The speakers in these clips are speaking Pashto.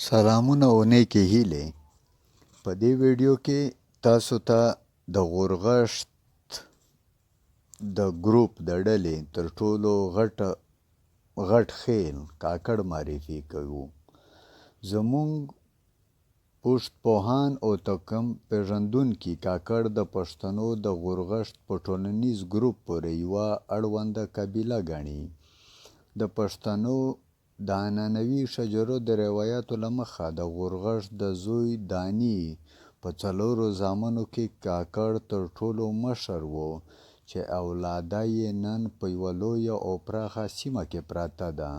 سلامونه او نیکې هیلې. په دې ویډیو کې تاسو ته د غورغښت د ګروپ د ډلې تر ټولو غټ غټ خیل کاکړ معرفي کوو. زموږ پښت پوهان او توکم پیژندونکي کاکړ د پښتنو د غورغښت په ټولنیز ګروپ پورې یوه اړونده قبیله ګڼي. د پښتنو د عنعنوي شجرو د روایاتو له مخه د غورغښت د زوی داني په څلورو زامنو کې کاکړ تر ټولو مشر و چې اولاده یې نن په یوه لویه او پراخه سیمه کې پرته ده.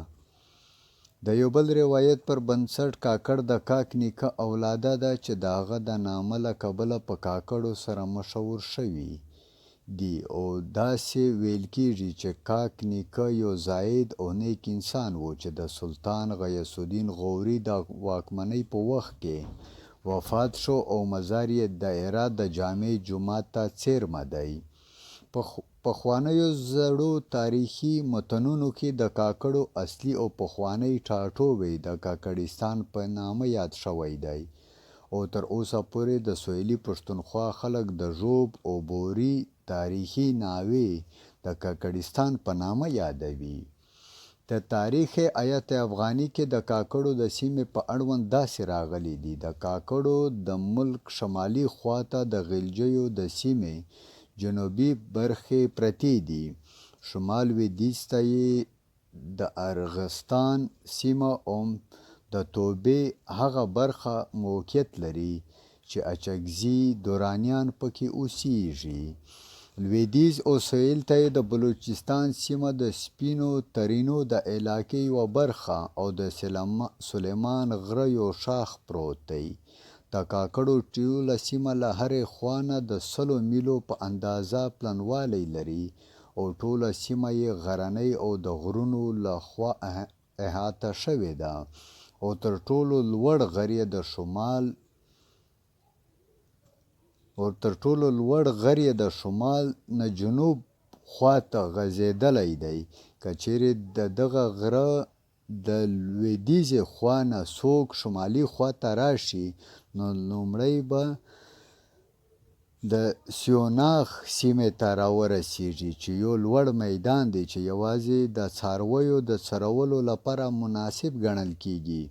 د یو بل روایت پر بنسټ کاکړ د کاک نیکه اولاده ده چې د هغه د نامه له کبله په کاکړو سره مشهور شوي دي او داسې ویل کیږي چې کاک نیکه یو زاهد او نیک انسان و چې د سلطان غیاث الدین غوري د واکمنۍ په وخت کې وفات شو او مزار یې د هرات د جامع جومات ته څېرمه دی. په پخوانیو زړو تاریخي متنونو کې د کاکړو اصلي او پخوانی ټاټوبی د کاکړستان په نامه یاد شوی دی او تر اوسه پورې د سویلي پښتونخوا خلک د ږوب او بوري تاریخي ناوې د کاکړستان په نامه یادوي. د تاریخ ایت افغاني کې د کاکړو د سیمې په اړوند داسې راغلي دي، د کاکړو د ملک شمالي خوا ته د غلجیو د سیمې جنوبي برخې پرتې دي، شمال لویدیځ ته یې د ارغستان سیمه او د توبې هغه برخه موقعیت لري چې اچکزي درانیان په کې اوسیږي. لویدیځ او سویل ته یې د بلوچستان سیمه د سپینو ترینو د علاقې یوه برخه او د سلیمان غره یو ښاخ پروت دی. د کاکړو ټوله سیمه له هرې خوا نه د سلو میلو په اندازه پلنوالی لري او ټوله سیمه یې غرنۍ او د غرونو له خوا احاطه شوې ده او تر ټولو لوړ غر یې د شمال او تر ټولو لوړ غر یې د شمال نه جنوب خوا ته غځېدلی دی. که چېرې د دغه غره د لوېدیځې خوا نه څوک شمالي خوا ته راشي نو لومړی به د سیوناخ سیمې ته راورسېږي چې یو لوړ میدان دی چې یوازې د څارویو د څرولو لپاره مناسب ګڼل کېږي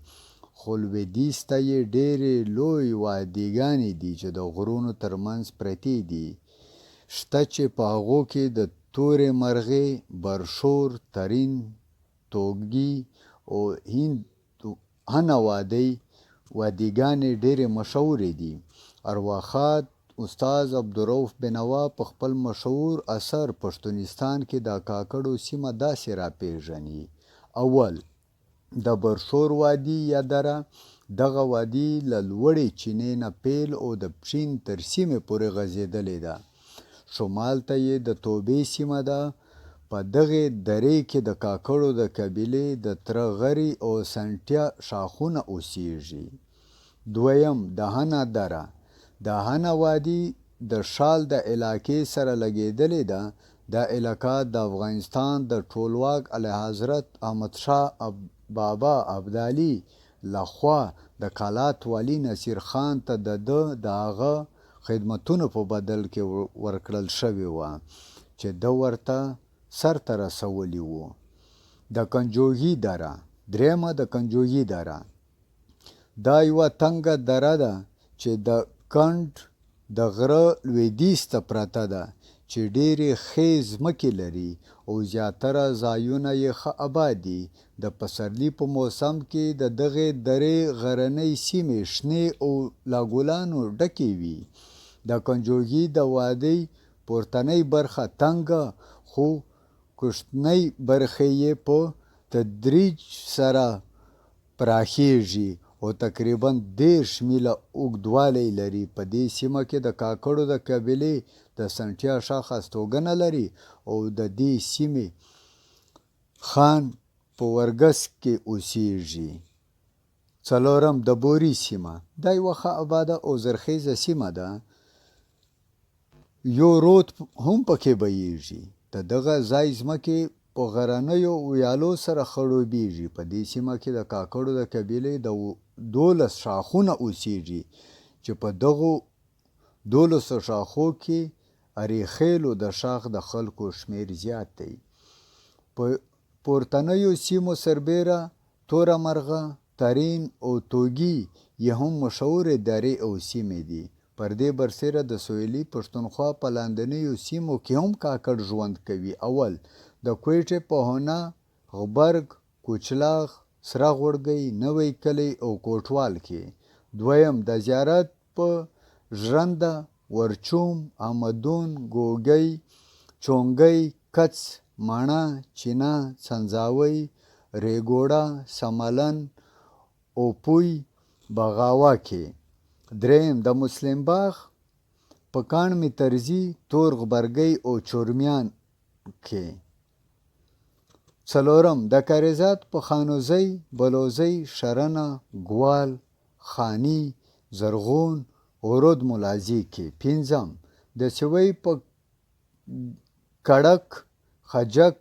خو لوېدیځ ته یې ډېرې لوی واديګانې دي چې د غرونو تر منځ پرتې دي شته چې په هغو کې د تورې مرغې، برشور، ترین، توګي او هند هنه وادۍ واديګانې ډېرې مشهورې دي. ارواښاد استاد عبدالروف بېنوا په خپل مشهور اثر پښتونستان کې د کاکړو سیمه داسې راپېژني، اول، د برشور وادي یا دره، دغه وادي له لوړې چینې نه پیل او د پښین تر سیمې پورې غځېدلې ده. شمال ته یې د توبې سیمه ده. په دغې درې کې د کاکړو د قبیلې د تره غري او سنټیا ښاخونه اوسیږي. دویم، د هنه دره، د هنه وادي د شال د علاقې سره لګېدلې ده. دا علاقه د افغانستان د ټولواک اعلیحضرت احمدشاه بابا ابدالي له خوا د قلات والي نصیر خان ته د ده د هغه خدمتونو په بدل کې ورکړل شوې وه چې ده ورته سرته رسولي وو. د کنجوګي دره، درېیمه د کنجوګي دره، دا یوه تنګه دره ده چې د کنډ د غره لوېدیځ ته پرته ده چې ډېرې ښې ځمکې لري او زیاتره ځایونه یې ښه اباد دي. د پسرلي په موسم کې د دغې درې غرنۍ سیمې شنې او له ګلانو ډکې وي. د کنجوګي د وادۍ پورتنۍ برخه تنګه خو کښتنۍ برخې یې په تدریج سره پراخېږي او تقریباً 30 میله اوږدوالی لري. په دې سیمه کې د کاکړو د قبیلې د سنټیا ښاخ استوګنه لري او د دې سیمې خان په ورګس کې اوسېږي. څلورم، د بوري سیمه، دا یوه ښه اباده او زرخېزه سیمه ده، یو رود هم پکې بهیږي. د دغه ځای ځمکې په غرنیو ویالو سره خړوبیږي. په دې سیمه کې د کاکړو د قبیلې د 12 ښاخونه اوسیږي چې په دغو دولسو ښاخو کې اریخیلو د ښاخ د خلکو شمیر زیات دی. په پورتنیو سیمو سربیره توره مرغه، ترین او توګي یې هم مشهورې درې او سیمې دي. پر دې برسېره د سویلي پښتونخوا په لاندنیو سیمو کې هم کاکړ ژوند کوي، اول، د کویټې په هونه، غبرګ، کوچلاغ، سره غوړګۍ، نوی کلی او کوټوال کې. دویم، د زیارت په ژرنده، ورچوم، آمدون، ګوګۍ، چونګۍ، کڅ، مڼه، چینه، څنځاوۍ، ریګوړه، سملن، اوپوی، بغاوه کې. درېیم، د مسلم باغ په کاڼ مترزي، تور غبرګۍ او چورمیان کې. څلورم، د کاریزات په خانوزۍ، بلوزۍ، شرنه، ګوال، خاني، زرغون، اورود ملازي کې. پنځم، د سوی په کړک، خجک،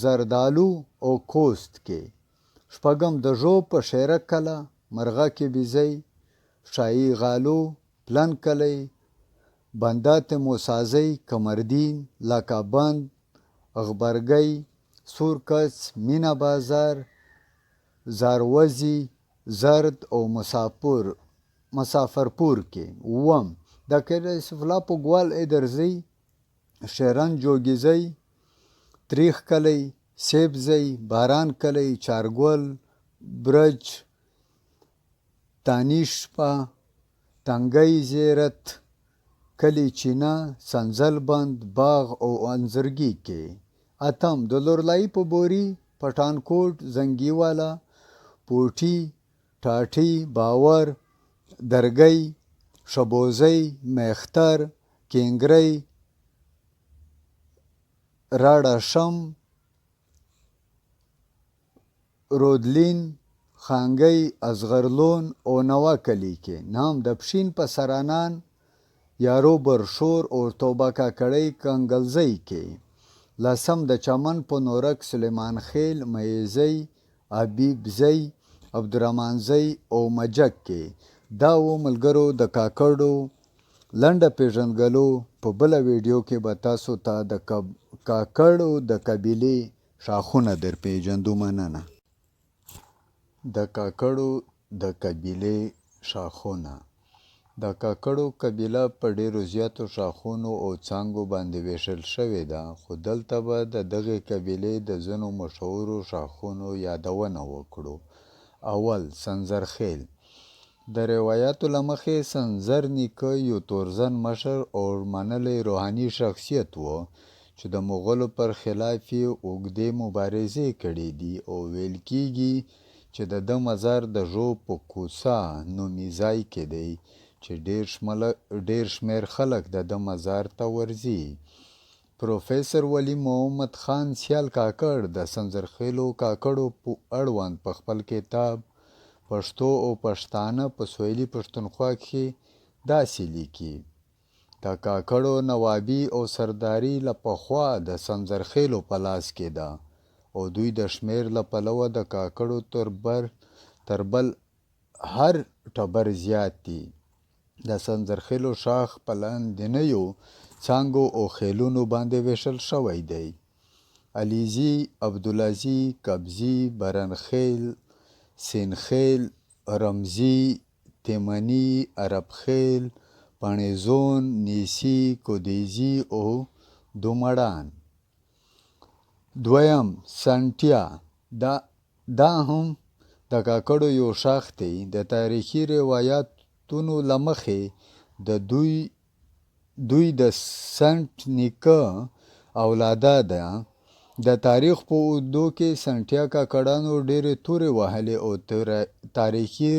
زردالو او کوست کې. شپږم، د ږوب په شیرک کلا، مرغه کې بیزۍ، شاهي غالو، پلن کلی، بندات موسازۍ، قمردین، لکه بند، غبرګۍ، سور کڅ، مینه بازار، زاروزي، زرد او مسافر مسافرپور کې. اووم، د قلعه یوسف الله په ګوال ادرزۍ، شیرن جوګیزۍ، تریخ کلی، سیب زۍ، باران کلی، چارګل، برج، تانیشپه، تنګی زیرت، کلی چینه، سنځل بند، باغ او انځرګي کې. اتم، د لورلايي په بوري، پټانکوټ، زنګیواله، پوټي، ټاټي، باور، درګۍ، شبوزۍ، میختر، کینګرۍ، راړه شم، رودلین، خانګۍ، اصغرلون او نوه کلي کې. نهم، د پښین په سرانان، یارو برشور او توبه کاکړۍ کنګلزۍ کې. لسم، د چمن په نورک، سلیمان خیل، میزۍ، حبیبزۍ، عبدالرحمانزۍ او مجک کې. دا وو ملګرو د کاکړو لنډه پېژندګلو. په بله ویډیو کې به تاسو ته د کاکړو د قبیلې ښاخونه درپېژندو. مننه. د کاکړو د قبیلې ښاخونه. د کاکړو قبیله په ډېرو زیاتو ښاخونو او څانګو باندې وېشل شوې ده، خو دلته به د دغې قبیلې د ځینو مشهورو ښاخونو یادونه وکړو. اول، سنځرخېل. د روایاتو له مخې سنځر نیکه یو تورزن مشر او منلی روحاني شخصیت و چې د مغولو پر خلاف یې اوږدې مبارزې کړې دي او ویل کیږي چې د ده مزار د ږوب په کوڅه نومي ځای کې دی چې ډېر شمېر خلک د ده مزار ته ورځي. پروفیسر ولي محمد خان سیال کاکړ د سنځرخېلو کاکړو په اړوند په خپل کتاب پښتو او پښتانه په سویلي پښتونخوا کښې داسې لیکي، د کاکړو نوابي او سرداري له پخوا د سنځرخېلو په لاس کې ده او دوی د شمېر له پلوه د کاکړو تر بل هر ټبر زیات دي. د سنځرخېلو ښاخ په لاندنیو څانګو او خېلونو باندې وېشل شوی دی. علیزي، عبدالزي، کبزي، برنخېل، سینخېل، رمزي، تیمني، عرب خېل، پڼېزون، نیسي، کودیزي او دومړان. دویم، سنټیا، دا هم د کاکړو یو ښاخ دی. د تاریخي روایتونو له مخې د دوی د سنټ نیکه اولاده ده. د تاریخ په اوږدو کې سنټیا کاکړانو ډېرې تورې وهلې او تاریخي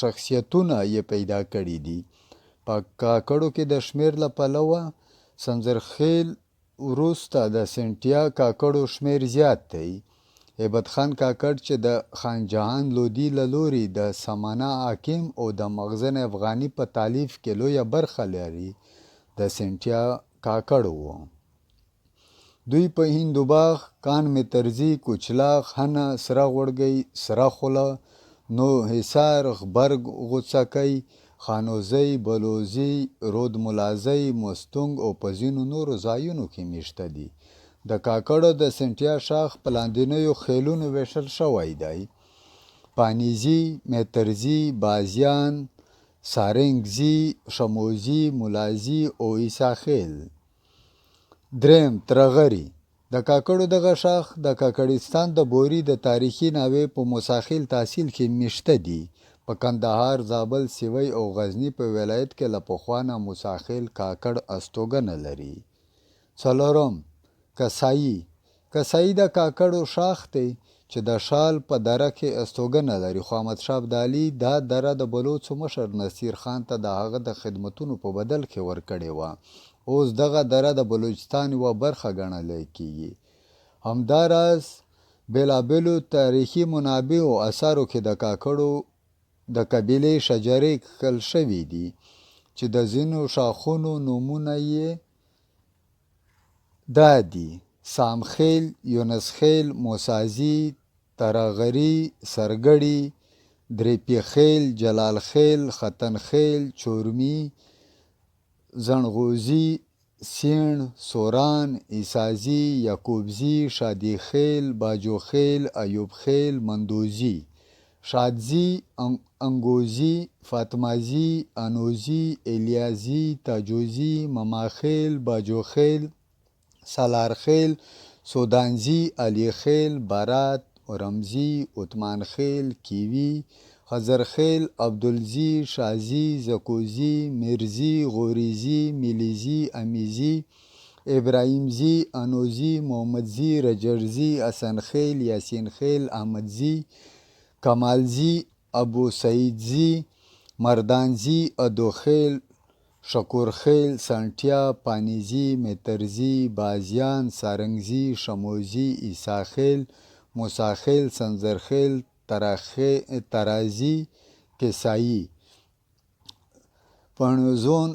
شخصیتونه یې پیدا کړي دي. په کاکړو کې د شمېر له پلوه سنځرخېل وروسته د سنټیا کاکړو شمېر زیات دی. هیبت خان کاکړ چې د خان جهان لودي له لوري د سمنه حاکم او د مخزن افغاني په تالیف کې لویه برخه لري، د سنټیا کاکړ و. دوی په هندو باغ، کان مترزي، کوچلاغ، هنه، سره غوړګۍ، سره خوله، نو حصار، غبرګ غوڅکۍ، خانوزۍ، بلوزي، رود ملازۍ، مستونګ او په ځینو نورو ځایونو کښې میشته دي. د کاکړو د سنټیا شاخ په لاندینیو خیلونو ویشل شوی دی، پانیزي، میترزي، بازیان، سارنګزي، شموزي، ملازي او عیسی خیل. دریم، ترغري، د کاکړو دغه شاخ د کاکړستان د بوري د تاریخي ناوې په موسی خیل تحصیل کښې میشته دي. په کندهار، زابل، سوی او غزني په ولایت کې له پخوا نه موسی خیل کاکړ استوګنه لري. څلورم، کسايي، کسايي د کاکړو شاخ دی چې د شال په دره کښې استوګنه لري خو احمدشاه ابدالي دا دره د بلوڅو مشر نصیر خان ته د هغه د خدمتونو په بدل کښې ورکړې وه. اوس دغه دره د بلوچستان یوه برخه ګڼل کیږي. همداراز بېلابېلو تاریخي منابعو اثارو کښې د کاکړو د قبیلې شجرې کښل شوې دي چې د ځینو شاخونو نومونه یې دا دي، سام خېل، یونس خېل، موسازي، ترغري، سرګړي، درېپي خېل، جلال خېل، ختن خېل، چورمي، زڼغوزي، سیڼ، سوران، عیسازي، یعقوبزي، شادي خېل، باجو خېل، ایوب خېل، مندوزي، شادزي، انګوزي، فاطمازي، انوزي، الیازي، تاجوزي، مماخېل، باجوخېل، سالارخېل، سودانزي، علي خېل، برات، رمزي، عثمان خېل، کیوي، خضرخېل، عبدالزي، شازي، زکوزي، میرزي، غوریزي، ملیزي، امیزي، ابراهیمزي، انوزي، محمدزي، رجرزي، حسن خېل، یاسین خېل، احمدزي، کمالزي، ابو سعیدزي، مردانزي، ادوخېل، شکورخېل، سنټیا، پانیزي، میترزي، بازیان، سارنګزي، شموزي، عیسی خېل، موسی خېل، سنځرخېل، ترازي، کسايي، پڼزون،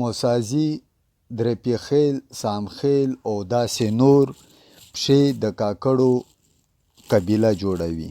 موسازي، درپي خېل، سام خېل او داسې نور پښې د کاکړو قبیله جوړوي.